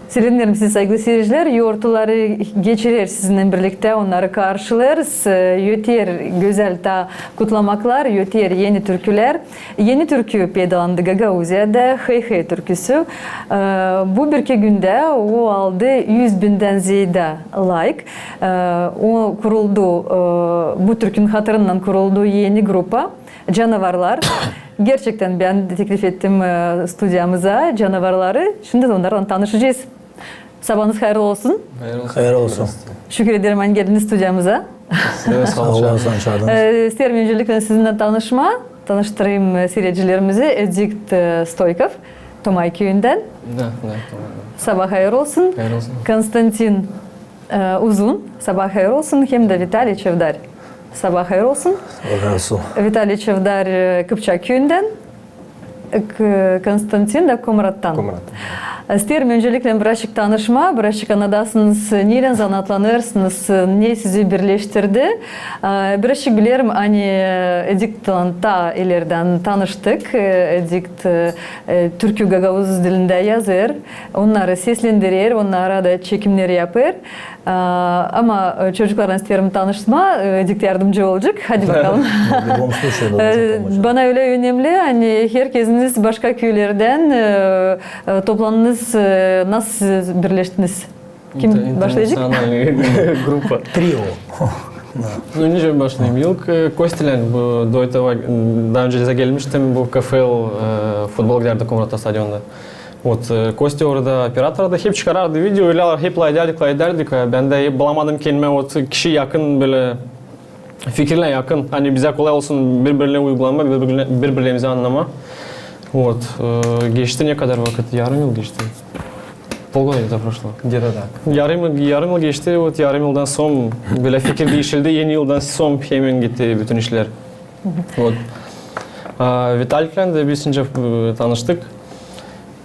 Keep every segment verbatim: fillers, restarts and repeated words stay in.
Selemneerim sizi, saygılı siircilär. Yortuları geçirer sizinnän birliktä, onnarı karşılêêrız. E, öter gözäl taa kutlamaklar, öter eni türkülär. Eni türkü peydalandı Gagauziyada, Hey-hey türküsü. E, bu bir-iki gündä o aldı üz bindän zeedä layk. E, o kuruldu, e, bu türkünün hatırınnan kuruldu eni grupa Canavarlar. Gerçektän bän teklif ettim, e, studiyamıza Canavarları. Şindi onnarlan tanışacez. Sabaanız hayırlı olsun. Hayırlı olsun. Şükür ederim, ani geldiniz studiyamıza. Sizä saalık. Saa olun, saalık. E, isteerim öncelikle sizinnän tanışmaa. Tanıştırayım, e, siiredicilerimizi. Edikt, e, Stoykov, Tomay küüyündän. Da, da, Tomay. Sabaa hayır olsun. Hayır olsun. Konstantin, e, Uzun, sabaa hayır olsun. Hem dä Vitaliy Çevdar. Sabaa hayır olsun. Sabaa hayır olsun. Vitaliy Çevdar, e, Kıpçak küüyündän. K-, Konstantin da Komrattan. Komrattan. İsteerim öncelikle birazçık tanışmaa, birazçık annadasınız, neylän zanaatlanêrsınız, ne sizi birleştirdi. E, birazçık bilerim, ani, e, Ediktlan taa ilerdän tanıştık. E, Edikt, e, e, türkü gagauz dilindä yazêr, onnarı seslendirer, onnara da çekimnär yapêr. A, ama, e, çocuklarlan isteerim tanıştırmaa, e, Edikt yardımcı olacek. Hadi bakalım. В любом случае, да, E, bana ölä önemli, ani herkeziniz başka küülerdän, e, e, toplandınız, e, nasıl siz birleştiniz? Kim başlayacek? İnter-, internaţionalnıy grupa. Trio. Ну, nicä başlayım. İlk, e, Kostilän, bu, до этого, m, daa önce dä gelmiştim, bu K F L, e, futbol gidärdi Komratta stadionda. Вот, e, Kostya orada operatordı, hep çıkarardı video, ölä hep lafedärdik, lafedärdik. E, bän dä hep bulamadım kendimä, вот, kişi yakın, bölä fikirlär yakın. Ani bizä kolay olsun biri-birindä uygulamaa, biri-birindä, biri-birimizi annamaa. Вот, e, geçti ne kadar vakıt? Yarım yıl geçti. Полгода где-то прошло. Где-то так. Yarım, yarım yıl geçti, вот, yarım yıldan sora bölä fikir diişildi, eni yıldan sora hemen gitti bütün işlär. Вот. A, Vitaliylän dä biz şindi, e, tanıştık.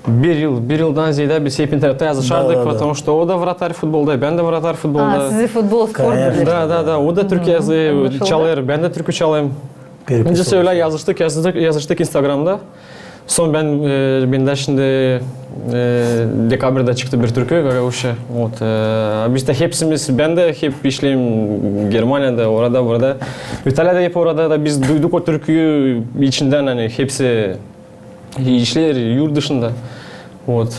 Bir yıl, bir yıldan zeedä biz hep internettä yazışardık, потому что o da vratar futbolda, bän dä vratar futbolda. A, sizi futbol, sport birleştirdi. Da, da, da. O da türkü yazı çalêr, bän dä türkü çalêrım. Öncesi ölä yazıştık, yazıştık, yazıştık Instagramda. Sora bän, e, bendä şindi, e, dekabrda çıktı bir türkü, gagauzça. Вот, e, biz dä hepsimiz, bän dä hep işleerim Germaniyada, orada, burada. Vitaliy dä hep orada da, biz duyduk o türküyü içindän, ani hepsi işleer yurt dışında. Вот.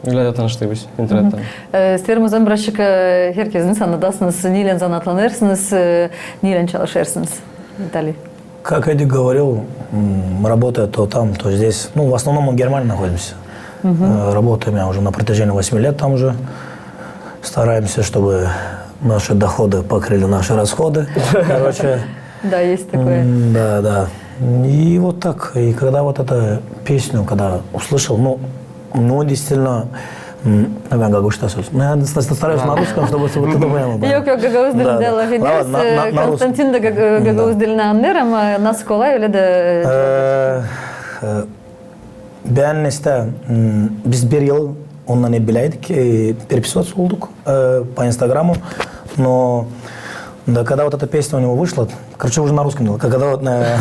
Ölä dä tanıştık biz internettän. E, isteerim o zaman birazçık, e, herkeziniz annadasınız, neylän zanaatlanêrsınız, e, neylän çalışêrsınız, Vitaliy? Как Эдик говорил, м, работая то там, то здесь. Ну, в основном мы в Германии находимся. Э, работаем я уже на протяжении восьми лет там уже. Стараемся, чтобы наши доходы покрыли наши расходы. Короче, Да, есть такое. М, да, да. И вот так. И когда вот эту песню, когда услышал, ну, ну, действительно, м, ну, я как бы что, ну, я с-, стараюсь на русском, чтобы вот это было, да. Yok, yok, gagauz dilindä lafederiz. Konstantin dä gagauz dilini annêêr, ama nasıl kolay, ölä dä. Bän nesä, m, biz bir yıl ondan hep bileydik, e, переписываться olduk, e, по Инстаграму, но, да, когда вот эта песня у него вышла, короче, уже на русском дело, когда вот, э,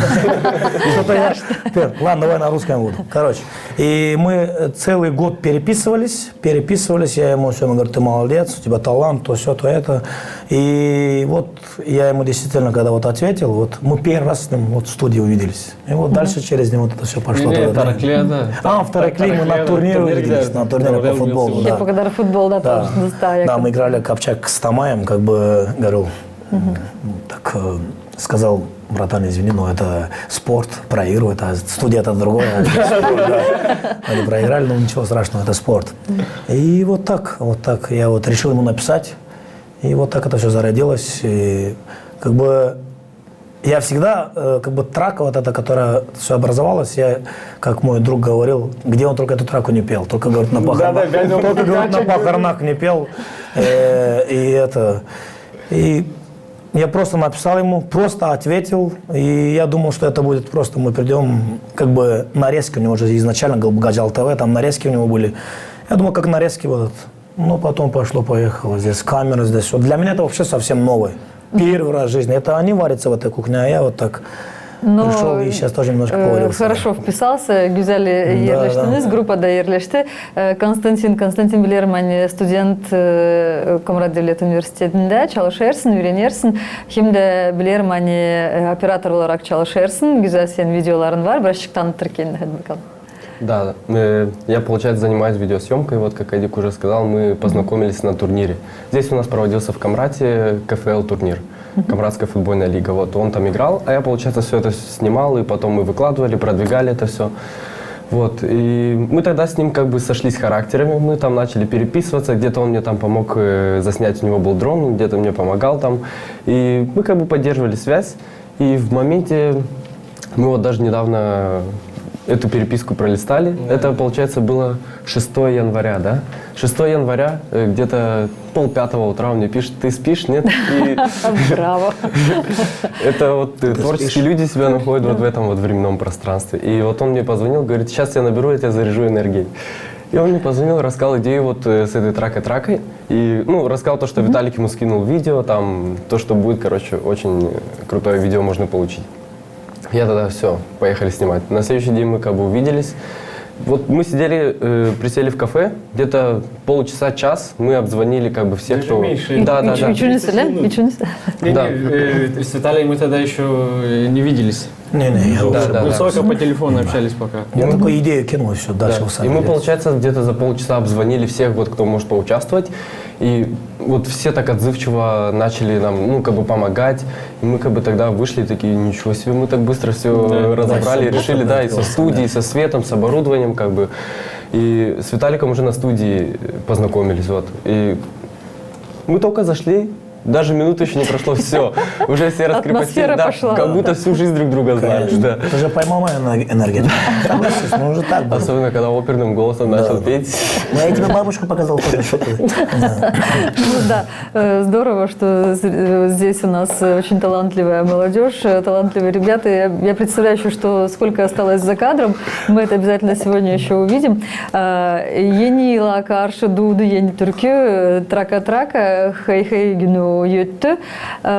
что-то я, ладно, давай на русском буду, короче, и мы, э, целый год переписывались, переписывались, я ему всё время говорю: ты молодец, у тебя талант, то всё, то это, и вот я ему действительно, когда вот ответил, вот мы первый раз с ним вот в студии увиделись. И вот дальше через него вот это всё пошло. А, в Таракле мы на турнире увиделись, на турнире по футболу, да. Hep o kadar futbolda tanıştınız, da yakın. Да, мы играли Капчак с Тамаем, как бы, говорю, так, э, сказал: братан, извини, но это спорт, проигрывает, а студия это другое, это спорт, да. Они проиграли, но ничего страшного, это спорт. И вот так, вот так я вот решил ему написать. И вот так это всё зародилось. И, как бы, я всегда, э, как бы, трак вот это, которое всё образовалось, я, как мой друг говорил, где он только эту траку не пел. Только, говорит, на похоронах, только, говорит, на похоронах не пел. Э, и это, и я просто написал ему, просто ответил. И я думал, что это будет просто, мы придём, как бы, нарезки. У него же изначально был Гаджал ТВ, там нарезки у него были. Я думал, как нарезки будут. Ну, потом пошло-поехало. Здесь камера, здесь всё. Для меня это вообще совсем новое. Первый раз в жизни. Это они варятся в этой кухне, а я вот так. Но, пришёл и сейчас тоже немножко поварился. Хорошо вписался, güzel, e, yerleştiniz, grupa da yerleşti. E, Konstantin, Konstantin, bilerim, ani student, e, Komrat Devlet Universitetindä çalışêrsın, üürenersin. Hem dä bilerim, ani, e, operator olarak çalışêrsın. Güzel senin videoların var. Birazçık tanıtır kendini, hadi bakalım. Да, э, я, получается, занимаюсь видеосъёмкой. Вот, как Эдик уже сказал, мы познакомились на турнире. Здесь у нас проводился в Комрате КФЛ турнир, Комратская футбольная лига. Вот, он там играл, а я, получается, всё это снимал, и потом мы выкладывали, продвигали это всё. Вот, и мы тогда с ним как бы сошлись характерами, мы там начали переписываться, где-то он мне там помог, э, заснять, у него был дрон, где-то мне помогал там, и мы как бы поддерживали связь. И в моменте, мы вот даже недавно эту переписку пролистали. Да. Это, получается, было шестого января, да? Шестого января, э, где-то пол пятого утра он мне пишет: «Ты спишь, нет?» И браво. Это вот, э, творческие люди себя находят вот в этом вот временном пространстве. И вот он мне позвонил, говорит: «Сейчас я наберу, я тебя заряжу энергией». И он мне позвонил, рассказал идею вот, э, с этой трака-тракой. И, ну, рассказал то, что Виталик ему скинул видео, там, то, что будет, короче, очень крутое видео можно получить. Я тогда: «Всё, поехали снимать». На следующий день мы как бы увиделись. Вот мы сидели, э, присели в кафе, где-то полчаса, час, мы обзвонили как бы всех, кто... Даже меньше. Да, да, да. Üçünüz, öyle mi? Üçünüz. Не, не, э, с Виталием мы тогда ещё, э, не виделись. Не, не, я уже... Да, да, да. Мы только по телефону общались пока. Я такой идею кинул, всё, дальше вы сами. И мы, получается, где-то за полчаса обзвонили всех, вот, кто может поучаствовать. И вот все так отзывчиво начали нам, ну, как бы помогать. И мы как бы тогда вышли такие: «Ничего себе, мы так быстро всё разобрали, решили», да, и со студией, и со светом, с оборудованием, как бы. И с Виталиком уже на студии познакомились, вот. И мы только зашли, даже минуты ещё не прошло, всё. Уже все раскрепостились, да, как будто всю жизнь друг друга знали, да. Ты же поймал мою энергетику. Согласись, ну, уже так было. Особенно, когда оперным голосом начал петь. Ну, я тебе бабушку показал тоже, что ты. Ну да, э, здорово, что з-, э, здесь у нас, э, очень талантливая молодёжь, э, талантливые ребята. Я, я представляю ещё, что сколько осталось за кадром. Мы это обязательно сегодня ещё увидим. Ee, Eni yıla karşı duudu eni türkü, e, Traka-traka, Hey-hey günü öttü. Ee,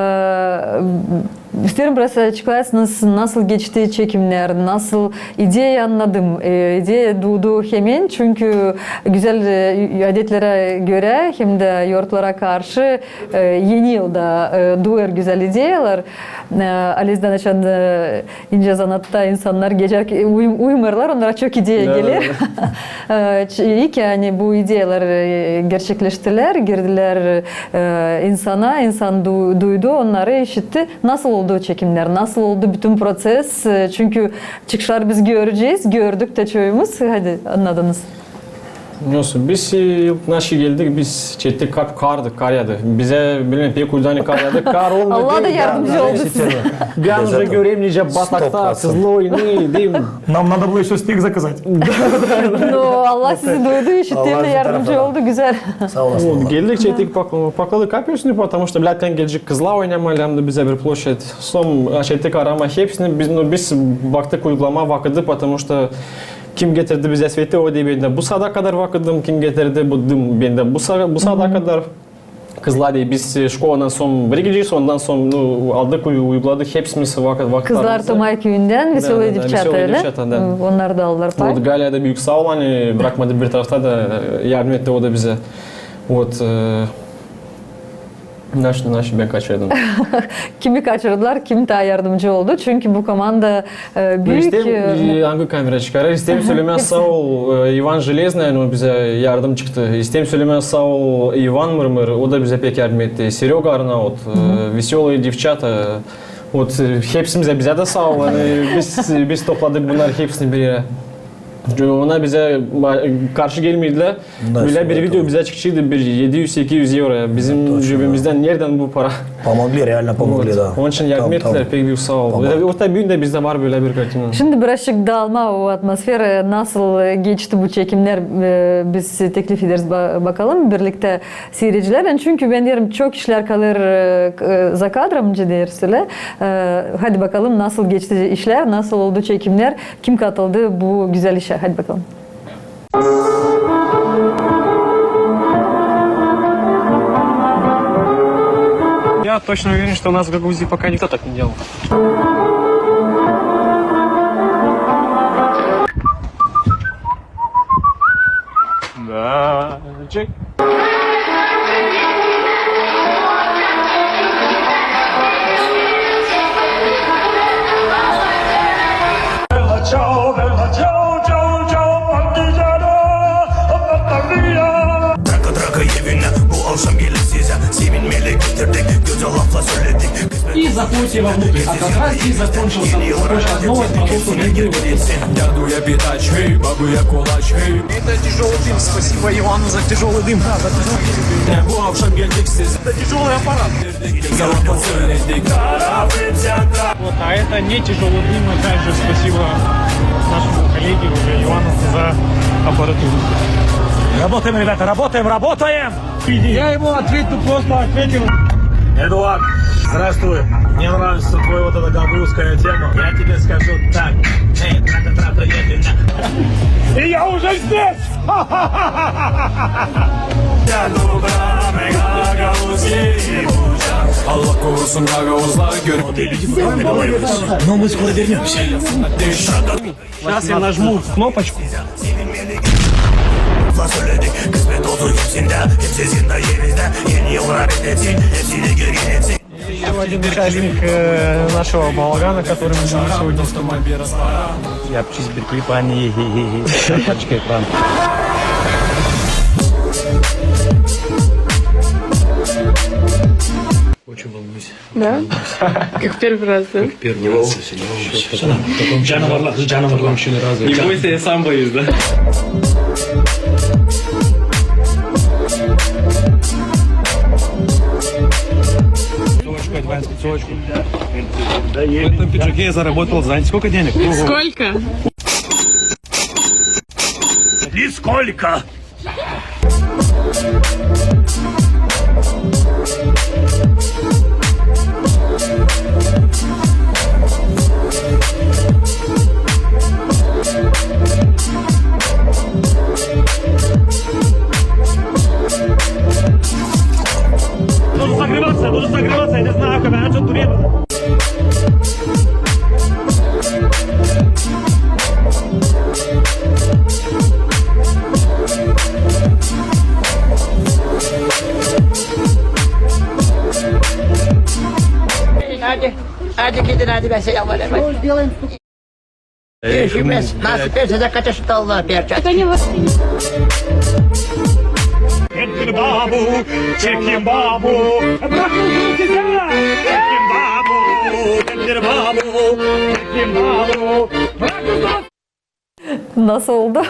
isteerim biraz açıklaasınız, nasıl geçti çekimnär, nasıl ideya, annadım, e, ideya duudu hemen, çünkü güzel, e, adetlerä görä hem dä yortlara karşı, e, Eni yılda, e, duuyêr güzel ideyalar. E, halizdän, açan, e, İncä zanatta insannar gecä uyum-, uyumêêrlar, onnara çok ideya geler. E, ç-, ii ki, ani bu ideyalar, e, gerçekleştilär, girdilär, e, insana, insan du-, duydu onnarı, işitti. Nasıl oldu çekimnär, nasıl oldu bütün proses? E, çünkü çıkışlar biz görecez, gördük tä çoyumuz. Hadi, annadınız. Nasıl? Biz, e, ilk nasıl geldik, biz çektik, kar, kardı, kar yaadı. Bizä, bilmeerim, pek uydu, ani kar yaadı. Kar olmadı. Allah da yardımcı oldu size. Bir an önce göreyim, nicä batakta kızlar oynêêr, diil mi? Нам надо было ещё снег заказать. No, Allah sizi duydu, işitti, hem dä yardımcı oldu, güzel. Saa olasın. Geldik, çektik, pak-, pakladık kapısını, потому что bilärdik, gelecek kızlar oynamaa, hem dä bizä bir ploşad. Sora çektik aramaa hepsini, biz, no, biz baktık uygulamaa vakıdı, потому что kim getirdi bizä sveti, o deer, bendä bu saada kadar vakıdım, kim getirdi bu dım, bendä bu sa-, bu saada kadar. Kızlar deer, biz, e, şkoladan sora biri gidecez, ondan sora, no, aldık, uy-, uyguladık hepsimiz vakıt, vakıtlarımızı. Kızlar Tomay küüyündän, Veselaya devçata, ölä? Devçata, da. Onnar da aldılar pay. Ot Galya da büük saa ol, ani brakmadı bir tarafta da, e, yardım etti o da bizä. Ot, e, Naşı, naşı bän kaçırdım. Kimi kaçırdılar, kim taa yardımcı oldu. Çünkü bu komanda, e, büük. İsteerim, e, angı kamera çıkarêr? İsteerim sölemää saa ol, e, İvan Jeleznaya, o bizä yardım çıktı. İsteerim sölemää saa ol İvan Mırmır, o da bizä pek yardım etti. Seröga Arnaut, e, Veselaya devçata. Ot, e, hepsimizä, bizä dä saa ol. Ani biz, biz topladık bunnarı hepsini bir erä. Ona bizä ma-, karşı gelmeedilär. Bölä bir video bizä çıkaceydı bir edi üz, sekiz üz evro. Bizim cebimizdän neredän bu para? Помогли, реально помогли, да. Onun için yardım ettilär, pek büük saa ol. O da büünkü dä bizdä var bölä bir kartina. Şindi birazçık daalmaa o atmosfera, nasıl geçti bu çekimnär, e, biz teklif ederiz ba-, bakalım birliktä siiredicilerlän. Çünkü bän deerim, çok işlär kalêr, e, k-, e, za kadrom, nicä deeriz ölä. E, hadi bakalım, nasıl geçti işlär, nasıl oldu çekimnär, kim katıldı bu gözäl işä. Hadi bakalım. Я точно уверен, что у нас в Гагаузии пока никто так не делал. Draka, draka, evine bu akşam gelin sizä. Sevinmeyi getirdik, gözäl laflar söledik. И заходите вовнутрь. А как раз здесь закончился, закончилась новость про то, что мы были. Дядуя питач, хей, бабуя кулач, хей. Это тяжелый дым. Спасибо Иоанну за тяжелый дым. Да, за тяжелый дым. Да, bu akşam geldik siz. Это тяжелый аппарат. Gözäl laflar söledik. Вот, а это не тяжелый дым. Опять же, спасибо нашему коллеге уже Иоанну за аппаратуру. Работаем, ребята, работаем, работаем! Я ему ответил, просто ответил. Эдуард, здравствуй. Мне нравится твоя вот эта гагаузская тема. Я тебе скажу так. Эй, трака-трака, я... И я уже здесь! Я добра, мега, гагаузи, буджа. Allah korusun, gagauzlar gör. Но мы скоро вернемся. Сейчас я нажму кнопочку. Laflar söledik, kısmet olsun hepsindä, hepsindä evindä, yeni yıllar etsin, hepsini görün etsin. Ещё один участник, э, нашего балагана, который мы сегодня снимаем. Yapacağız bir klip, ani, hi, hi, hi. Açık ekran. Очень волнуюсь. Да? Как первый раз, да? Первый раз. Canavarlar, canavarlar. Не бойся, я сам боюсь, да? Сумочку, сумочку. В этом пиджаке я заработал, знаете, сколько денег? Сколько? Нисколько. Буду согреваться, буду согреваться, я не знаю, когда я тут время. Hadi, hadi gidin, hadi, bän selam vererim. Üşümez, nasıl persedä kaçıştı Allah perçat. Çekin babu, çekin babu, bırakın sizi! Çekin babu, çekin babu, çekin babu, bırakın. Nasıl oldu?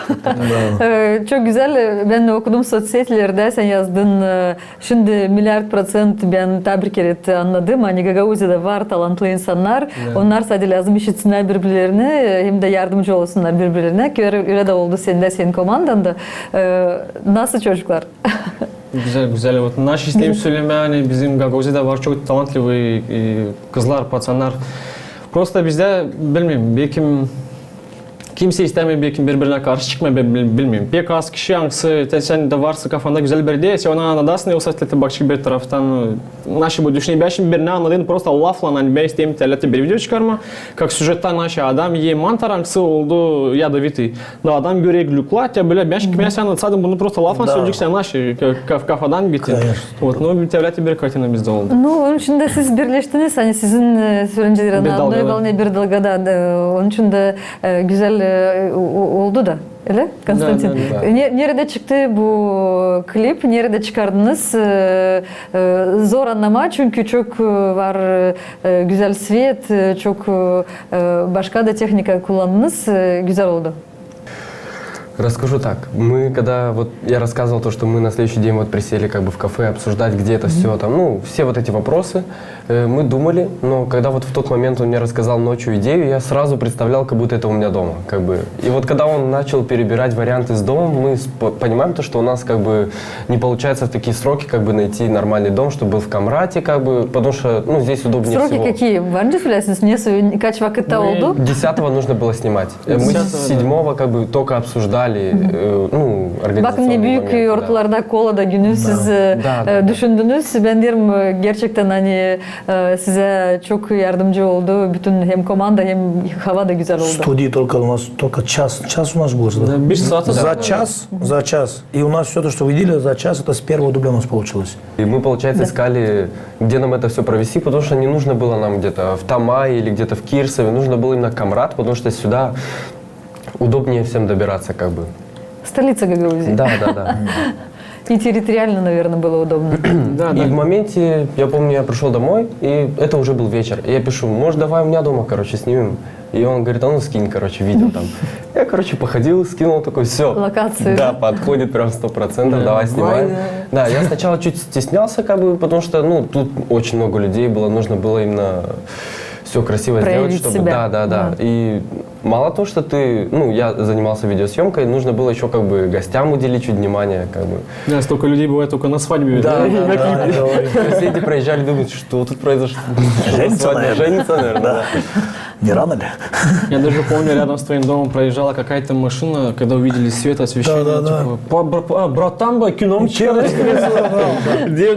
Ee, çok güzel. Bän okudum soţsetilerdä, sän yazdın, e, şindi milyard proţent bän taa bir kerä annadım, ani Gagauziyada var talantlı insannar. Onnar sade lääzım işitsinnär biri-birlerini, hem dä yardımcı olsunnar biri-birlerinä. Kör ölä dä oldu sendä, senin komandanda. Ee, nasıl çocuklar? Güzel, güzel. Вот, naşey isteerim sölemää, ani bizim Gagauziyada var çok talantlıyı, e, kızlar, paţannar. Prosta bizdä, bilmeerim, bekim kimsey istämeer bekim biri-birinä karşı çıkmaa, bän bil-, bilmeerim. Pek az kişi, angısı, te sän dä varsın kafanda güzel bir ideya, sän onu annadasın, yoksa te bakêrsın bir taraftan, e, naşey bu düşüner. Bän şindi birini annadıydım prosta laflan, ani bän isteerim täälä bir video çıkarmaa. Kak süžettä naşey adam, e, mantar, angısı oldu yadovitı. Da adam göre glüklat, ya bölä, bän şindi kimä sän annadsaydın bunu prosta laflan söleyeceksin, naşey, ka-, ka-, kafadan bitti. Вот, nu, bir täälä bir kartina bizdä oldu. Nu, onun için dä siz birleştiniz, ani sizin, e, sölencelerin bir dalgada, bir dalgada, e, onun için dä, e, güzel, e, o-, o-, oldu da. Ölä, Konstantin? Da, da, da. Ne-, neredä çıktı bu klip, neredä çıkardınız? E, e, zor annamaa, çünkü çok, e, var, e, güzel svet, e, çok, e, başka da tehnika kullandınız, e, güzel oldu. Расскажу так. Мы, когда вот я рассказывал то, что мы на следующий день вот присели как бы в кафе обсуждать, где это всё там, ну, все вот эти вопросы, э, мы думали, но когда вот в тот момент он мне рассказал ночью идею, я сразу представлял, как будто это у меня дома, как бы. И вот когда он начал перебирать варианты с домом, мы с-, по-, понимаем то, что у нас как бы не получается в такие сроки как бы найти нормальный дом, чтобы был в Камрате, как бы, потому что, ну, здесь удобнее всего. Сроки какие? Var mı söleersiniz, nesoy, kaç vakıtta oldu? Десятого нужно было снимать. Э, мы с седьмого как бы только обсуждали. Bakın ne büük ortalarda Kolada günü siz düşündünüz. Bän deerim, gerçektän, ani sizä çok yardımcı oldu bütün hem komanda, hem hava da gözäl oldu. Студия только у нас, только час, час у нас было. Да, bir saat. За час, за час. И у нас всё то, что вы видели, за час, это с первого дубля у нас получилось. И мы, получается, искали, где нам это всё провести, потому что не нужно было нам где-то в Тамае или где-то в Кирсове, нужно было именно Камрад, потому что сюда удобнее всем добираться, как бы. Столица Гагаузии. Да, да, да. И территориально, наверное, было удобно. Да, да. И в моменте, я помню, я пришёл домой, и это уже был вечер. И я пишу: «Может, давай у меня дома, короче, снимем?» И он говорит: «А ну скинь, короче, видео там». Я, короче, походил, скинул, такой: «Всё». Локацию. Да, подходит прям сто процентов, давай снимаем. Да, я сначала чуть стеснялся, как бы, потому что, ну, тут очень много людей было, нужно было именно всё красиво сделать, чтобы... Проявить себя. Да, да, да. И мало того, что ты, ну, я занимался видеосъёмкой, нужно было ещё как бы гостям уделить чуть внимания, как бы. Да, столько людей бывает только на свадьбе, да? Да, да, да. Соседи проезжали, думают, что тут произошло. Женится, наверное. Женится, наверное, да. Не рано ли? Я даже помню, рядом с твоим домом проезжала какая-то машина, когда увидели свет, освещение, типа: «Братан, бай, кино мчит».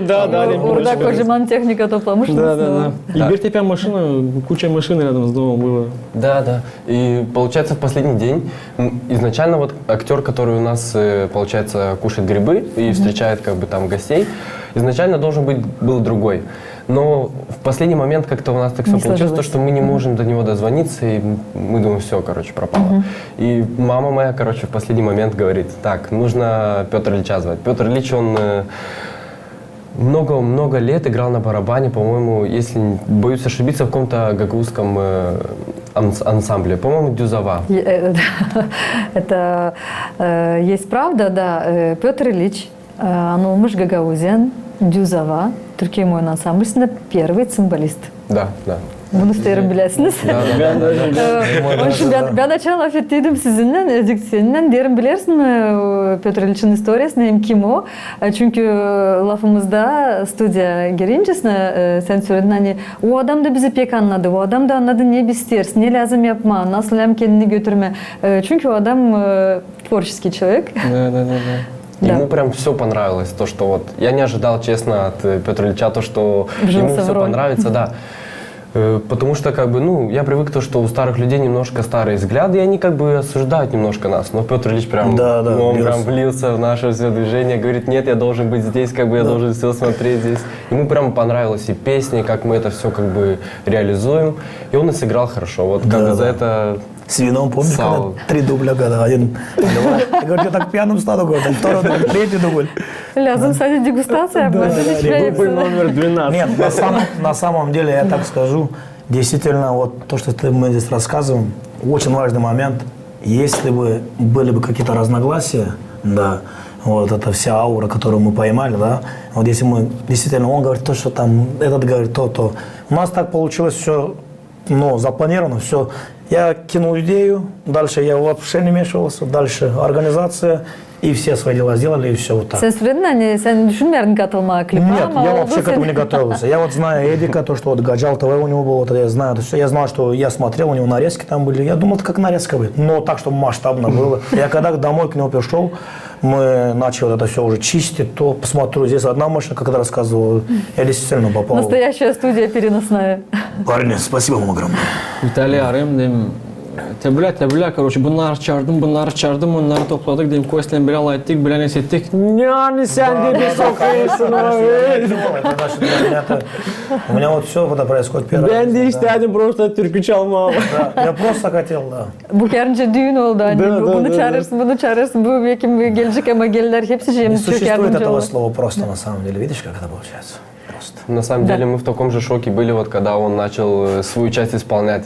Да, да, да. Orada kocaman tehnika toplamıştınız. Да, да, да. И теперь опять машина, куча машин рядом с домом было. Да, да. И получается, в последний день, м, изначально вот актёр, который у нас, э, получается, кушает грибы и встречает, как бы, там гостей, изначально должен быть, был другой. Но в последний момент как-то у нас так всё получилось, то, что мы не можем до него дозвониться, и м-, мы думаем: «Всё, короче, пропало». И мама моя, короче, в последний момент говорит: «Так, нужно Пётра Ильича звать». Пётр Ильич, он, э, много-много лет играл на барабане, по-моему, если н-, боюсь ошибиться, в каком-то гагаузском, э, анс-, ансамбле. По-моему, «Дюзова». Е-, э, это, э, есть правда, да. Э, Пётр Ильич, э, anılmış Gagauziyan, «Дюзова», Türkiye Moyun ansamblesindä первый цимбалист. Да, да. Bunu isteerim biläsiniz. Да, да, да, да. Ee, onun için bän, bän açan lafettiydim sizinnän, e, senin, deerim, bilersin mi, e, Pötr İliçin istoriyasını hem kim o? E, çünkü, e, lafımızda studiya girincäsinä, e, sän söledin, ani o adam da bizi pek annadı, o adam da annadı, ne biz isteeriz, ne lääzım yapmaa, nasıl lääzım kendini götürmää. E, çünkü o adam, e, творческий человек. Да, да, да, да. Да. Ему прям всё понравилось, то, что вот я не ожидал, честно, от, э, Пётра Ильича, то, что ему всё понравится, да. Э, потому что, как бы, ну, я привык то, что у старых людей немножко старые взгляды, и они как бы осуждают немножко нас. Но Пётр Ильич прям, да, да, ну, он прям влился в наше всё движение, говорит: «Нет, я должен быть здесь, как бы я должен всё смотреть здесь». Ему прям понравилось и песни, как мы это всё как бы реализуем. И он и сыграл хорошо. Вот как бы за это С вином, помнишь, когда три дубля, когда один, два. Я говорю: «Я так пьяным стану», говорю, там второй дубль, третий дубль. Лязем, кстати, дегустация. Да, да, да. Дубль номер двенадцать. Нет, на самом, на самом деле, я так скажу, действительно, вот то, что ты, мы здесь рассказываем, очень важный момент. Если бы были бы какие-то разногласия, да, вот эта вся аура, которую мы поймали, да, вот если мы действительно, он говорит то, что там, этот говорит то, то. У нас так получилось всё, ну, запланировано всё. Я кинул идею, дальше я вообще не вмешивался, дальше организация, и все свои дела сделали, и всё вот так. Sän söledin, ani sän düşünmeyärdin katılmaa klipä, ama oldu. Нет, я вообще к этому не готовился. Я вот знаю Эдика, то, что вот Гаджал ТВ у него было, вот я знаю, то есть я знал, что я смотрел, у него нарезки там были. Я думал, это как нарезка будет, но так, чтобы масштабно было. Я когда домой к нему пришёл, мы начали вот это всё уже чистить, то посмотрю, здесь одна машина, как я рассказывал, я действительно попал. Настоящая студия переносная. Парни, спасибо вам огромное. Vitaliy arêêrım, deerim, te bölä, te bölä, короче, bunnarı çaardım, bunnarı çaardım, onnarı topladık, deerim, Kostyan, bölä lafettik, bölä ne ettik. Ne, ani sän dä bir sokuyorsun, abi? У меня вот всё это происходит первый раз. Bän dä istädim prosto türkü çalmaa. Да, я просто хотел, да. Bu kerinci düün oldu, ani bunu çaarêrsın, bunu çaarêrsın, bu bekim gelecek, ama geldiler hepsi, hem çok yardımcı oldu. Не существует этого слова просто, на самом деле. Видишь, как это получается? Просто. На самом деле, мы в таком же шоке были, вот, когда он начал, э, свою часть исполнять.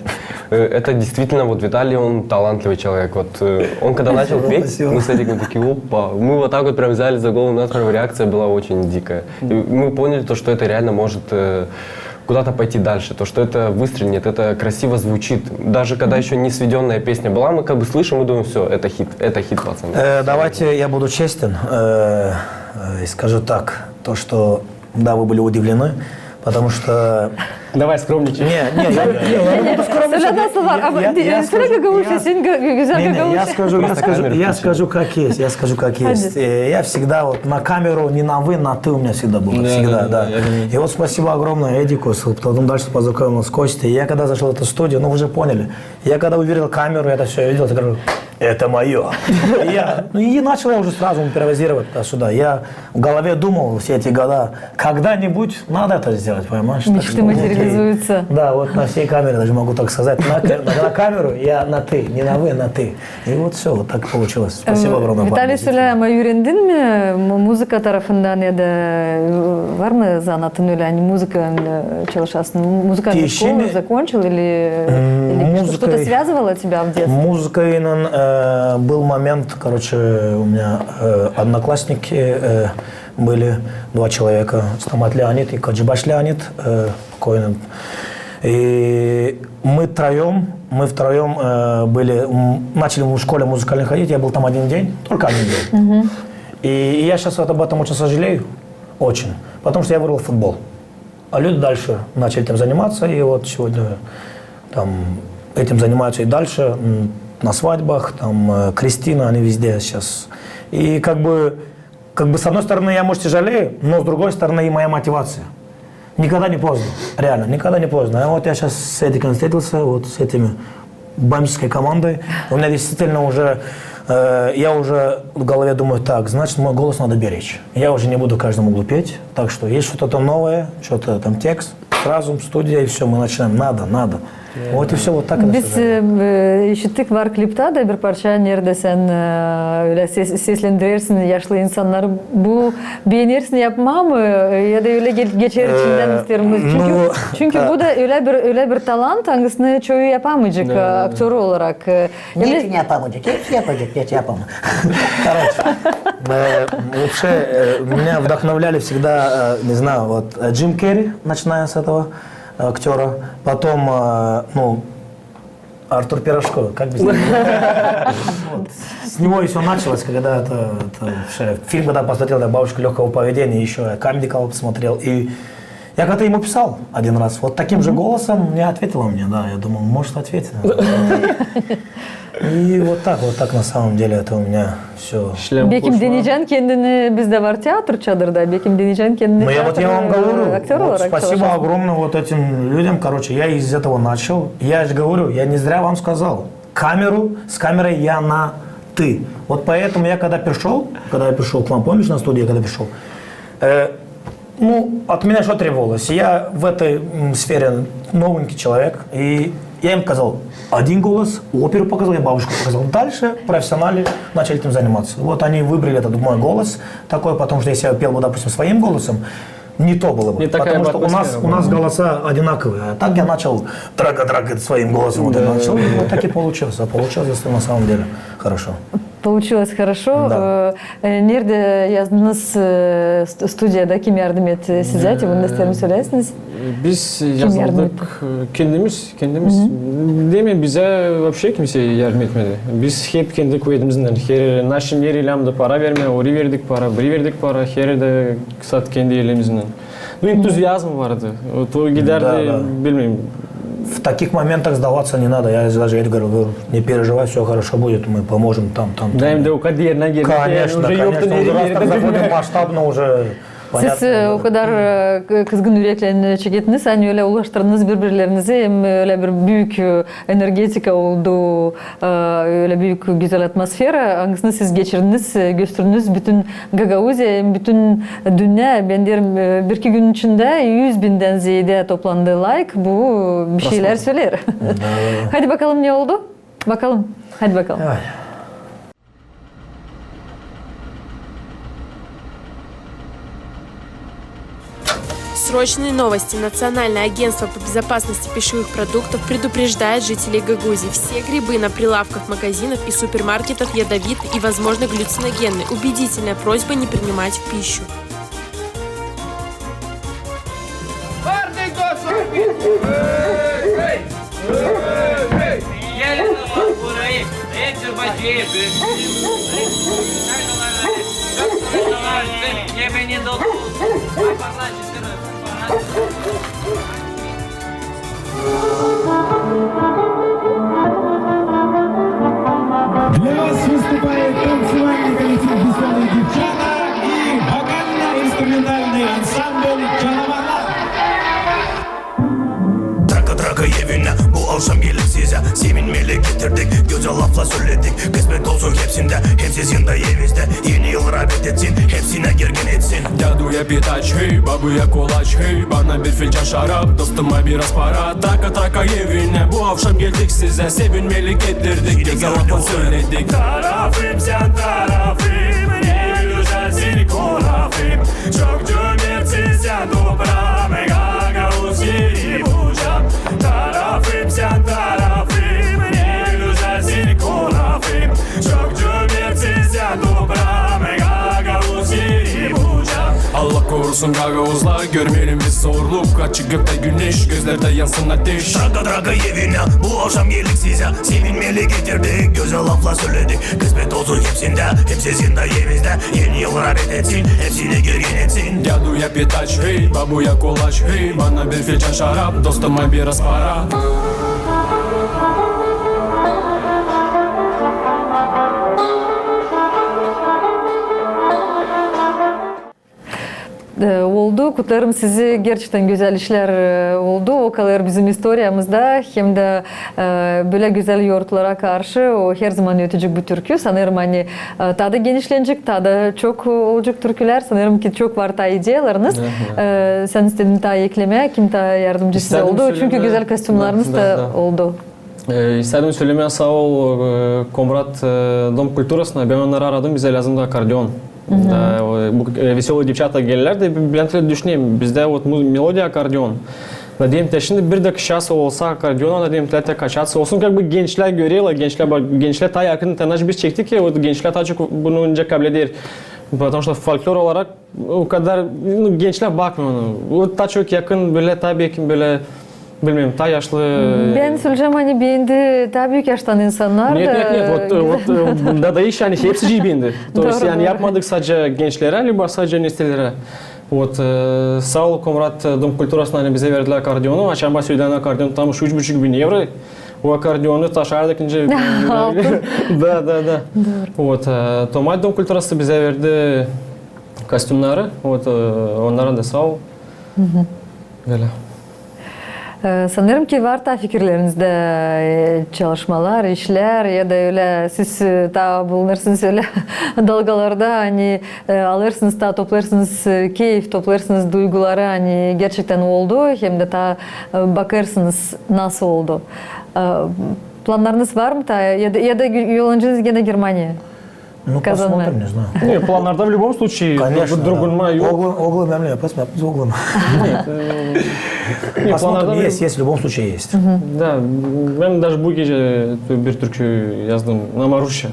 Э, это действительно, вот, Виталий, он талантливый человек. Вот, э, он когда начал петь, мы с Эдиком такие: «Опа!» Мы вот так вот прям взяли за голову, у нас прям реакция была очень дикая. И мы поняли то, что это реально может, э, куда-то пойти дальше, то, что это выстрелит, это красиво звучит. Даже когда ещё не сведённая песня была, мы как бы слышим и думаем: «Всё, это хит, это хит, пацаны». Э, давайте я буду честен, э, э, и скажу так, то, что, да, вы были удивлены, потому что Давай скромничай. Не, не, я, не, я не буду скромничать. Söle nasıl var, ama Я- я söle скажу- gagauzça, я- sen gö- gözäl Не, не, я gagauzça. скажу, я Просто скажу, камеру я включи. скажу как есть, я скажу как есть. Э, Я всегда вот на камеру не на вы, на ты у меня всегда было, Да, всегда, да, да, да. да, я понимаю. И вот спасибо огромное Эдику, с- потом дальше познакомился с Костей. Я когда зашел в эту студию, ну вы же поняли, я когда увидел камеру, я это все видел, я говорю, это мое. И я, ну и начал я уже сразу импровизировать туда-сюда. Я в голове думал все эти года, когда-нибудь надо это сделать, понимаешь? Так Мечты что вот и- материализуются. Да, вот на всей камере даже могу так сказать. На, ка- на- на камеру я на ты, не на вы, на ты. И вот все, вот так получилось. Спасибо огромное. Vitaliy, sölä, ama üürendin mi mu- muzıka tarafından ya da e, var mı zanaatın ölä, ani muzıka e, çalışasın? Музыкальную школу закончил или, или что-то связывало тебя в детстве? Музыкой э, был момент, короче, у меня э, одноклассники э, были два человека, Стамат Леонид и Каджибаш Леонид, э, покойный. И мы втроем, мы втроем э, были, м, начали в школе музыкальной ходить, я был там один день, только один день. И, и я сейчас вот об этом очень сожалею, очень, потому что я выбрал футбол. А люди дальше начали этим заниматься, и вот сегодня там этим занимаются и дальше, м, на свадьбах, там, э, крестины, они везде сейчас. И как бы, как бы с одной стороны я, может, и жалею, но с другой стороны и моя мотивация. Никогда не поздно, реально, никогда не поздно. А вот я сейчас с Эдиком встретился, вот с этими бомбической командой. У меня действительно уже, э, я уже в голове думаю, так, значит, мой голос надо беречь. Я уже не буду каждому глупеть, так что есть что-то новое, что-то там текст, сразу студия, и все, мы начинаем. Надо, надо. Вот и все, вот так это Biz всё. e, işittik var kliptä dä bir parça, neredä sän e, ölä ses, seslendirersin yaşlı insannarı. Bu beenersin yapmaa mı? E, Ya da ölä ge- geçer içindän isteerim. Çünkü, ну, çünkü bu da ölä bir, ölä bir talant, angısını çoyu yapamayacek e, aktör olarak. E, Niçin yapamayacek? Hepsi yapacek, hiç yapamaz. Короче, э, вообще, э, меня вдохновляли всегда, э, не знаю, вот э, Джим Керри, начиная с этого актера, потом, э, ну, Артур Пирожков, как без него? Вот. С него и все началось, когда это, это вообще фильм, когда посмотрел, да, «Бабушка легкого поведения», еще я Comedy Club посмотрел, и я как-то ему писал один раз, вот таким же голосом мне ответила мне, да, я думал, может, ответит. И вот так, вот так на самом деле это у меня все. Bekim deneyecän kendini, bizdä var teatr Çadırda, bekim deneyecän kendini Ну, я вот я вам teatr, e, говорю, aktör вот olarak спасибо çalışasın. Огромное вот этим людям, короче, я из этого начал. Я же говорю, я не зря вам сказал. Камеру, с камерой я на ты. Вот поэтому я когда пришел, когда я пришел к вам, помнишь, на студию, я когда пришел, э, ну, от меня что требовалось? Я в этой м, сфере новенький человек, и я им показал один голос, оперу показал, я бабушку показал. Дальше профессионалы начали этим заниматься. Вот они выбрали этот мой голос такой, потому что если я пел бы, допустим, своим голосом, не то было бы. Не такая Потому бы что у нас, атмосфера у нас была. Голоса одинаковые. А так я начал драка-драка своим голосом. Вот я начал. И вот так и получилось. А получилось на самом деле хорошо. Получилось хорошо. Да. E, e, neredä yazdınız e, st- studiyada, kim yardım etti sizä? Te bunu da isteerim söläsiniz. Biz yazıldık e, kendimiz, kendimiz. Demeyin, bizä вообще kimsey yardım etmedi. Biz hep kendi kuvedimizdän, her, naşım her iläämdä para vermää, ori verdik para, biri verdik para, her dä sat kendi elimizdän. Ну, энтузиазм vardı. Вот o giderdi, Да, да. Bilmeerim. В таких моментах сдаваться не надо. Я даже Эдгару говорю, не переживай, все хорошо будет, мы поможем там, там, там. Daim dä o kadar derinä girdik. Конечно, Yani, уже конечно. yoktu Уже раз так nerede. заходим в масштабно уже. Siz e, o kadar e, k- kızgın üreklän çekettiniz, ani ölä ulaştırdınız biri-birlerinizi, hem ölä bir büük e, energetika oldu, e, ölä büük gözäl atmosfera, angısını siz geçirdiniz, e, gösterdiniz bütün Gagauziya, hem bütün dünnä. Bän deerim, e, bir-iki gün içindä üz bindän zeedä toplandı layk, bu bir şeylär söleer. Hadi bakalım ne oldu? Bakalım. Hadi bakalım. Давай. Срочные новости. Национальное агентство по безопасности пищевых продуктов предупреждает жителей Гагаузии. Все грибы на прилавках магазинов и супермаркетов ядовиты и, возможно, галлюциногенны. Убедительная просьба не принимать в пищу. Söledik, kısmet olsun hepsindä, hepsi sizin dä evinizda. Eni yıllar bit etsin, hepsinä girgin etsin. Däduya pitaç, hey, babuya kolaç, hey, bana bir filcan şarap, dostuma biraz para. Taka taka evinä, bu avşam geldik sizä, sevinmeli getirdik, gözäl laflar söledik. Tarafım sän, tarafım, ne gözäl seni korafım. Çok cömertsin sän, topraam, gagauz eri bucam. Tarafım sän, tarafım, ne gözäl seni korafım. Çok cömertsin sän, topraam, gagauz eri bucam. Allah korusun gagauzlar, görmeyelim biz zorluk. Açık göktä güneş, gözlerdä yansın ateş. Taka taka evinä, bu avşam geldik sizä. Sevinmeli getirdik, gözäl laflar söledik. Kısmet olsun hepsindä, hepsi sizin dä evinizda. Eni yıllar bit etsin, hepsinä girgin etsin. Däduya pitaç, hey, babuya kolaç, hey, bana bir filcan şarap, dostuma biraz para. E, oldu. Kutlarım sizi. Gerçektän gözäl işlär, e, oldu. O kadar bizim istoriyamızda hem dä, e, bölä gözäl yorutlara karşı o herzaman ötecek bu türkü. Sanêrım, ani, e, taa da genişlenecek, taa da çok olacek türkülär. Sanêrım ki çok var taa ideyalarınız. E, sän istedin taa eklemää, kim taa yardımcı sizä oldu? Çünkü gözäl kostümlarınız da oldu. E, istedim sölemää saa ol, e, Komrat, e, Dom kulturasına, bän onnarı aradım, bizä lääzımdı akordeon. Da, e, bu, e, Весёлые девчата geldilär dä, bän tä düşünerim, bizdä вот mu-, melodiya akordeon. Da deerim, te şindi bir dä kişi olsa akordeona, da deerim, te, te kaçatsa olsun, как бы gençlär görerlär, gençlär, bak, gençlär taa yakın, te naşey biz çektik ki, вот gençlär taa çok bunu nicä kableder. Потому что folklor olarak o kadar, ну, gençlär bakmêêr ona. O taa çok yakın bölä, taa belki bölä, bilmeerim, taa yaşlı. Bän söleyecäm, ani beendi taa büük yaştan insannar da. Нет, нет, нет, вот, e, вот, e, bunda da iş, ani hepsicii beendi. То есть, yani yapmadık sadecä gençlerä, либо sadecä nesnelärä. Вот, e, saa ol Komrat, e, Dom kulturasına, ani bizä verdilär akordeonu, açan baa söledim, akordeon tam üç, üç buçuk bin evro. O akordeonu taşıyardık nicä. Altın. Da, da, da. Doğru. Вот, e, Tomay Dom kulturası bizä verdi kostümnarı, вот, e, onnara da saa ol. Bölä. E, sanêrım ki var taa fikirlerinizdä, e, çalışmalar, işlär ya da ölä siz, e, taa bulunêrsınız ölä dalgalarda, ani, e, alêrsınız taa, toplêêrsınız, e, keyf, toplêêrsınız duyguları, ani gerçektän oldu, hem dä taa, e, bakêrsınız nasıl oldu. E, plannarınız var mı taa ya da, ya da yollanacınız genä Germaniyaya? Ну, посмотрим, не знаю. Не, планнарда в любом случае. Конечно, да. Oglum, oglum, эмне, посмотрим, oglum. Нет, э, не, планнарда есть, есть, в любом случае есть. Да, bän даже bu gecä bir türkü yazdım, на Марусю.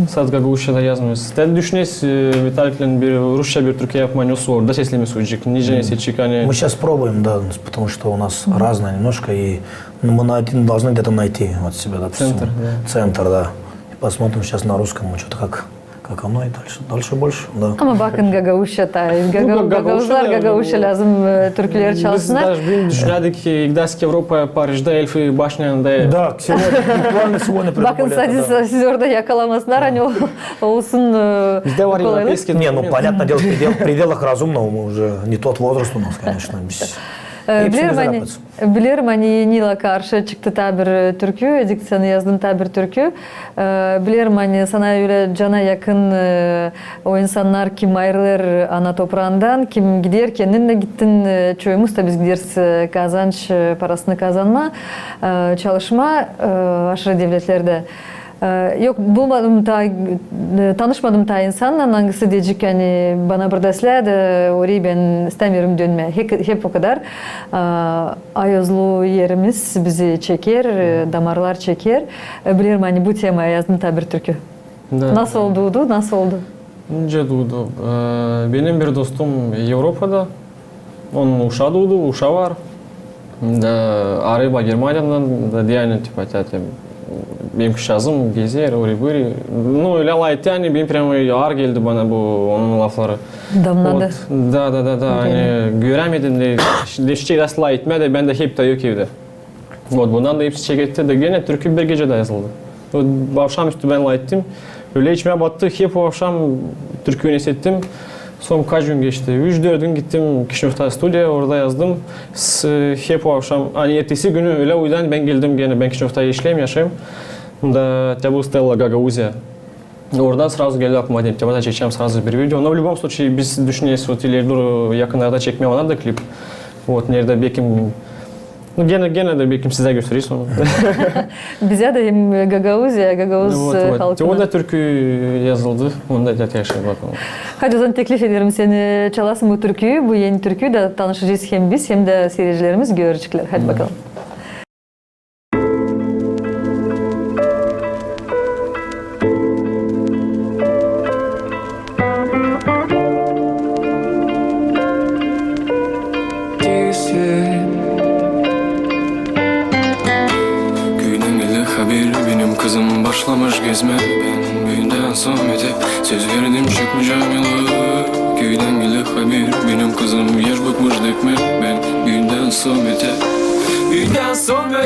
Sade gagauzçada yazdım. Te düşünerim, e, Vitaliklän bir rusça bir türkü yapmaa, nasıl orada seslemesi olacek, nicä seçecek, ani. Мы сейчас пробуем, да, потому что у нас разное немножко, и мы найти, должны где-то найти вот себе, допустим, центр, да. Центр, да. И посмотрим сейчас на русском, что-то как, как оно и дальше, дальше больше, да. Ama bakın, gagauzça taa, gagauzlar, gagauzça lääzım, e, türküleri çalsınnar. Biz даже, biz düşünärdik ki, gidäsik Evropaya, Parijda Eyfel başnanın da. Да, сегодня, буквально сегодня. Bakın, sadece siz orada yakalamasınnar, ani olsun, e, kolaylık. Bizdä var evropeyskiy. Не, ну, понятное дело, в пределах разумного, мы уже не тот возраст у нас, конечно, biz. E, hepsimiz bilirim, ani, bilirim, ani Nila karşı çıktı taa bir, e, türkü, Edit, sän yazdın taa bir türkü. E, bilirim, ani sana ölä cana yakın, e, o insannar, kim ayırılêr ana topraandan, kim gider, kendin dä gittin, e, çoyumuz da biz gideriz, e, kazanç, e, parasını kazanmaa, e, çalışmaa, e, aşırı devletlerdä. E, yok, bulmadım taa, e, tanışmadım taa insannan, angısı deyecek, ani bana burada islää dä, orayı bän istämeerim dönmää. Hep, hep o kadar, e, ayozlu erimiz bizi çeker, e, damarlar çeker. E, bilirim, ani bu temaya yazdın taa bir türkü. Da. Nasıl oldu, nasıl oldu? Nicä oldu? E, benim bir dostum Evropada, onun uşaa oldu, uşaa var. Da arêêr baa Germaniyadan, da deer, ani, tipa, te, te, benim kızçaazım gezer, orayı-burayı. Ну, ölä lafetti, ani benim прямо ağır geldi bana bu onun lafları. Damnadı. Вот. Da, da, da, da, ani görämedim dä, dä, şey, nasıl lafetmää dä, bän dä hep taa yok evdä. Вот, bundan da hepsi çeketti dä, genä türkü bir gecedä yazıldı. Вот, bu avşamüstü bän lafettim. Ölä içimä battı, hep o avşam türkünü hissettim. Sora kaç gün geçti? Üç-dört gün gittim Kişinövda studiya, orada yazdım. Hep o avşam, ani ertesi günü ölä uyudum, bän geldim genä, bän Kişinövda işleerim, yaşêêrım. Da te bu Stella Gagauziya. Oradan srazu geldi aklıma, dedim, te bana çekecäm srazu bir video. Но в любом случае, biz düşüneriz, вот, ileri dooru yakınlarda çekmää bana da klip. Вот, neredä bekim, ну, genä, genä dä bekim sizä göstereriz onu. Bizä dä hem Gagauziya, gagauz, вот, e, вот, halkına. Orada türkü yazıldı, onu da ilerleyin bakalım. Hadi, o zaman teklif ederim seni, çalasın bu türküyü, bu eni türküyü da tanışacez hem biz, hem dä siiredicilerimiz görecekler. Hadi bakalım. Küüdän geldi haber, benim kızım başlamış gezmää. Bän büündän sora söz verdim, çıkmayacam yola. Küüdän geldi haber, benim kızım yaş bıkmış dökmää. Bän büündän sora, büündän sora,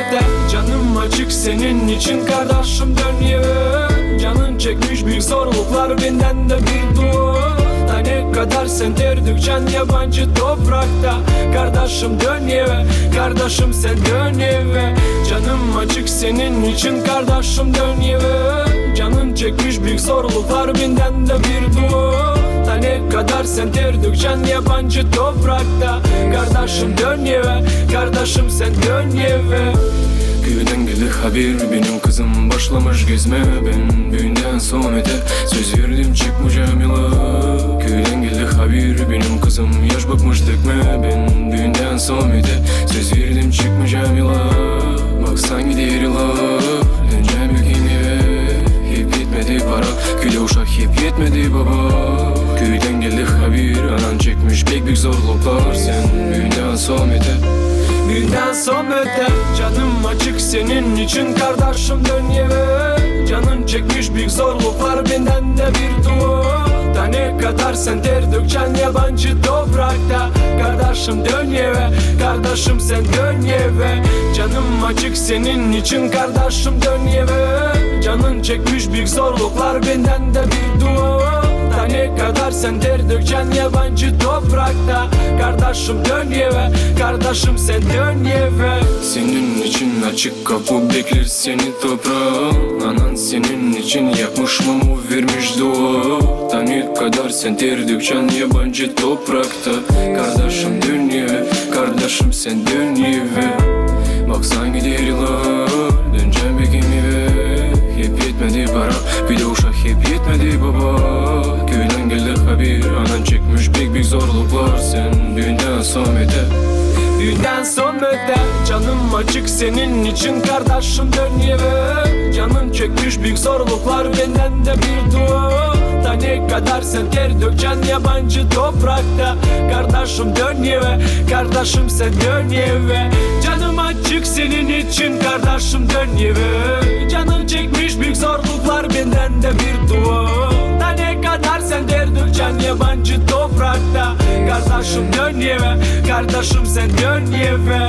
canım açık senin için, kardaşım, dön evä. Canın çekmiş büük zorluklar, bendän dä bir dua. Da ne kadar sän ter dökecän yabancı toprakta, kardaşım, dön evä. Kardaşım, sän dön evä. Canım açık senin için, kardaşım, dön evä. Canın çekmiş büük zorluklar, bendän dä bir dua. Da ne kadar sän ter dökecän yabancı toprakta, kardaşım, dön evä. Kardaşım, sän dön evä. Küüdän geldi haber, benim kızım başlamış gezmää. Bän büündän sora söz verdim, çıkmayacam yola. Küüdän geldi haber, benim kızım yaş bıkmış dökmää. Bän büündän sora söz verdim, çıkmayacam yola. Bak, sän gider yola, dönecäm bekim evä. Hep etmedi para, küüdä uşak hep etmedi baba. Küüdän geldi haber, anan çekmiş pek büük zorluklar, sän büündän sora. Büündän sora, canım açık senin için, kardaşım, dön evä. Canın çekmiş büük zorluklar, bendän dä bir dua. Da ne kadar sän ter dökecän yabancı toprakta, kardaşım, dön evä. Kardaşım, sän dön evä. Canım açık senin için, kardaşım, dön evä. Canın çekmiş büük zorluklar, bendän dä bir dua. Da ne kadar sän ter dökecän yabancı toprakta, kardaşım, dön evä. Kardaşım, sän dön evä. Senin için açık kapu bekler seni topraan. Anan senin için yapmış mamu, vermiş dua. Da ne kadar sän ter dökecän yabancı toprakta, kardaşım, dön evä. Kardaşım, sän dön evä. Bak, sän gider yola, dönecäm bekim evä. Hep etmedi para, küüdä uşak hep etmedi baba. Küüdän geldi haber, anan çekmiş pek büük zorluklar, sän büündän sora. Büündän sora, canım açık senin için, kardaşım, dön evä. Canın çekmiş büük zorluklar, bendän dä bir dua. Da ne kadar sän ter dökecän yabancı toprakta, kardaşım, dön evä. Kardaşım, sän dön evä. Canım açık senin için, kardaşım, dön evä. Canın çekmiş büük zorluklar, bendän dä bir dua. Da ne kadar sän ter dökecän yabancı toprakta, kardaşım, dön evä. Kardaşım, sän dön evä.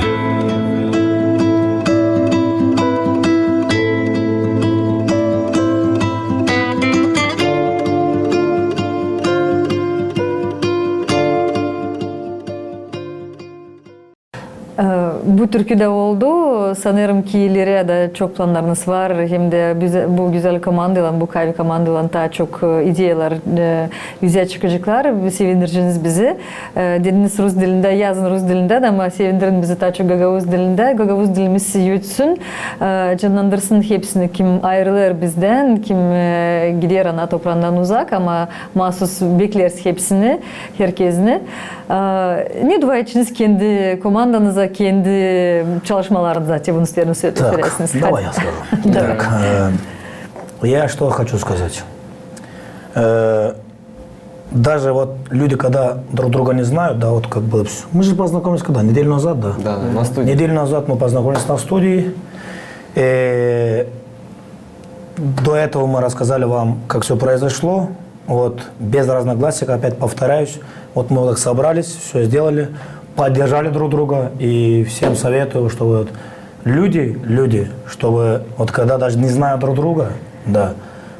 E, bu türkü dä oldu. Sanêrım ki, ileri dä çok plannarınız var. Hem dä bu gözäl komandaylan, bu kavi komandaylan taa çok, e, ideyalar, e, üzä çıkaceklar. Sevindireceniz bizi. E, dediniz rus dilindä, yazın rus dilindä dä, ama sevindirin bizi taa çok gagauz dilindä. Gagauz dilimiz üütsün, e, cannandırsın hepsini, kim ayırılêr bizdän, kim, e, gider ana topraandan uzak, ama maasuz bekleriz hepsini, herkesini. E, ne dua edeceniz kendi komandanıza, kendi çalışmalarınıza, te bunu isteerim sö-, söläsiniz. Так, давай я скажу. Так, э, я что хочу сказать. Э, Даже вот люди, когда друг друга не знают, да, вот как бы, мы же познакомились когда? Неделю назад, да? Да, да, на студии. Неделю назад мы познакомились на студии. Э, до этого мы рассказали вам, как всё произошло. Вот, без разногласий, опять повторяюсь. Вот мы вот так собрались, всё сделали, поддержали друг друга. И всем советую, чтобы вот люди, люди, чтобы вот когда даже не зная друг друга, да,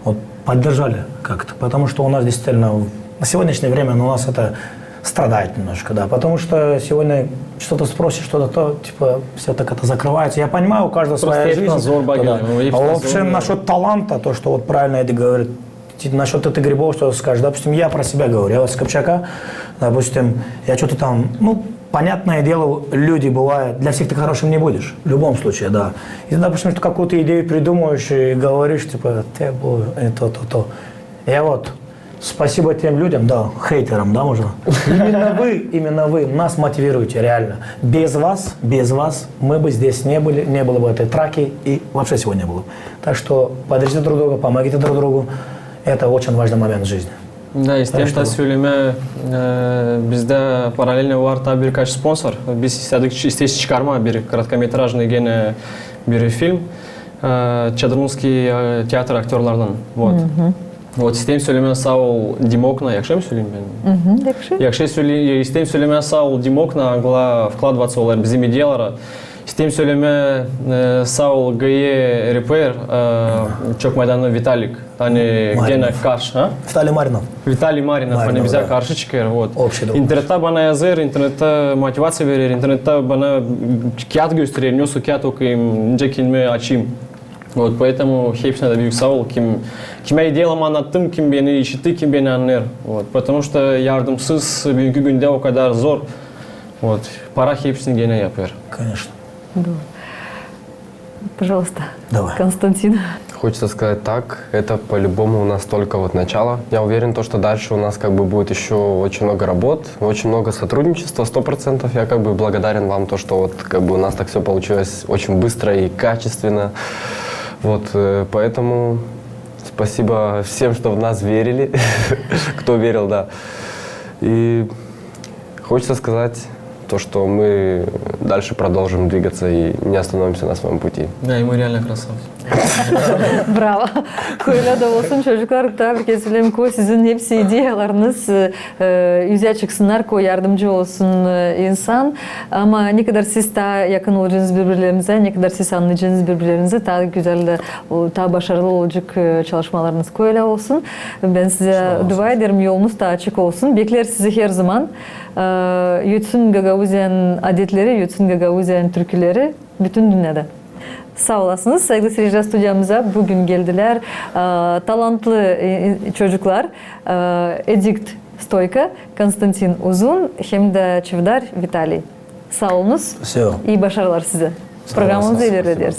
вот поддержали как-то. Потому что у нас действительно в-, на сегодняшнее время, ну, у нас это Страдает немножко, да, потому что сегодня что-то спросишь, что-то то, типа, все так это закрывается. Я понимаю, у каждого своя жизнь. Зор bagı. Да. А вообще насчет таланта, то, что вот правильно Эдик говорит, насчет этих грибов, что скажешь, допустим, я про себя говорю, я вот с Копчака, допустим, я что-то там, ну, понятное дело, люди бывают, для всех ты хорошим не будешь, в любом случае, да. И ты, допустим, что какую-то идею придумываешь и говоришь, типа, ты был, это, то, то. Я вот, спасибо тем людям, да, хейтерам, да, можно? Именно вы, именно вы нас мотивируете, реально. Без вас, без вас мы бы здесь не были, не было бы этой траки и вообще всего не было. Так что поддержите друг друга, помогите друг другу. Это очень важный момент в жизни. Да, isteerim taa sölemää, e, bizdä paralelno var taa birkaç sponsor. Biz istedik, isteeriz çıkarmaa bir kratkometražnıy genä bir film. E, Çadırunskiy, e, teatr aktörlardan. Вот. Вот, isteerim sölemää saa ol Dimokna, yakışır mı söleyim bän? Yakışır. Yakışır söleyim, isteerim sölemää saa ol Dimokna, angılar вкладываться olêr bizim ideyalara. İsteerim sölemää, e, saa ol G Y Repair, e, Çok Maydanlı Vitalik. Ani genä karşı, ha? Vitaliy Marinov. Vitaliy Marinov, ani bizä karşı çıkêr, вот. İnternettä bana yazêr, internettä motivaţiya verer, internettä bana kiyat gösterer, ne o kiyat okuyayım, nicä kelmä açayım. Вот, поэтому hepsinä dä büük saa ol, kim, kimä ideyalarımı annattım, kim beni işitti, kim beni annêêr. Вот, потому что yardımsız büünkü gündä o kadar zor. Вот, para hepsini genä yapêr. Конечно. Пожалуйста, Konstantin. Хочется сказать так, это по-любому у нас только вот начало. Я уверен, то, что дальше у нас как бы будет ещё очень много работ, очень много сотрудничества, сто процентов. Я как бы благодарен вам, то, что вот как бы у нас так всё получилось очень быстро и качественно. Вот, э, поэтому спасибо всем, что в нас верили, кто верил, да. И хочется сказать то, что мы дальше продолжим двигаться и не остановимся на своём пути. Да, и мы реально красавцы. Bravo. Kölä dä olsun, çocuklar, taa bir kerä söleyim, ko sizin hepsi ideyalarınız, e, üzä çıksınnar, ko yardımcı olsun, e, insan. Ama ne kadar siz taa yakın olacenız biri-birlerinizä, ne kadar siz annayacınız biri-birlerinizi, taa gözäl dä, o, taa başarılı olacek, e, çalışmalarınız, kölä olsun. Bän sizä dua ederim, yolunuz taa açık olsun. Bekleeriz sizi herzaman. E, ötsün Gagauziyanın adetleri, ötsün Gagauziyanın türküleri bütün dünnedä. Saa olasınız, saygılı seyircilär, studiyamıza büün geldilär, e, talantlı, e, çocuklar, e, Edit Stoyka, Konstantin Uzun hem dä Çavdar Vitaliy. Saa olunuz. İi başarılar sizä. Programamızı ilerlederiz.